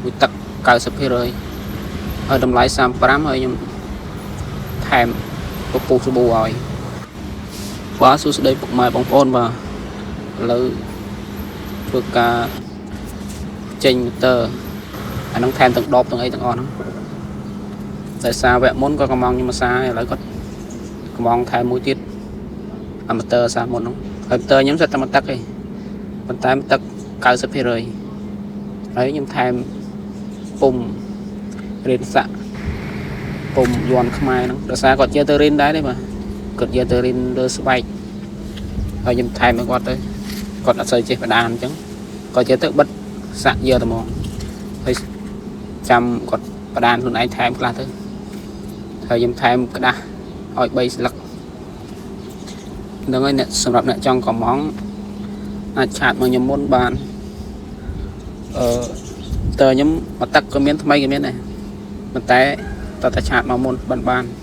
មួយទឹក90%ហើយតម្លៃ35ហើយខ្ញុំថែមពពុះសាប៊ូឲ្យបាទសួស្តីពុកម៉ែបងប្អូនបាទឥឡូវធ្វើការចេញម៉ូទ័រអាហ្នឹងថែមទាំងដបទាំងអីទាំងអស់ហ្នឹងដោយសារវគ្គមុនក៏កំងខ្ញុំអាសាឥឡូវគាត់កំងថែមមួយទៀតអាម៉ូទ័រអាសាមុនហ្នឹងហើយម៉ូទ័រខ្ញុំសិតតែមួយទឹកឯងប៉ុន្តែមួយទឹក90%ហើយខ្ញុំថែមពុំរៀនសាក់ពុំយ័នខ្មែរហ្នឹងដោយសារគាត់យកទៅរៀនដែរទេបាទគាត់យកទៅរៀនលើស្បែកហើយខ្ញុំថែមឲ្យគាត់ទៅគាត់អត់សូវចេះបដានអញ្ចឹងគាត់យកទៅបិទសាក់យកតែហ្មងហើយចាំគាត់បដានខ្លួនឯងថែមខ្លះទៅហើយខ្ញុំថែមក្តាស់ឲ្យ3ស្លឹកហ្នឹងហើយអ្នកសម្រាប់អ្នកចង់កំងអាចឆាតមកខ្ញុំមុនបានអឺតើខ្ញុំមកទឹកក៏មានថ្មីក៏មានដែរប៉ុន្តែតើតាឆាតមកមុនបានបាន។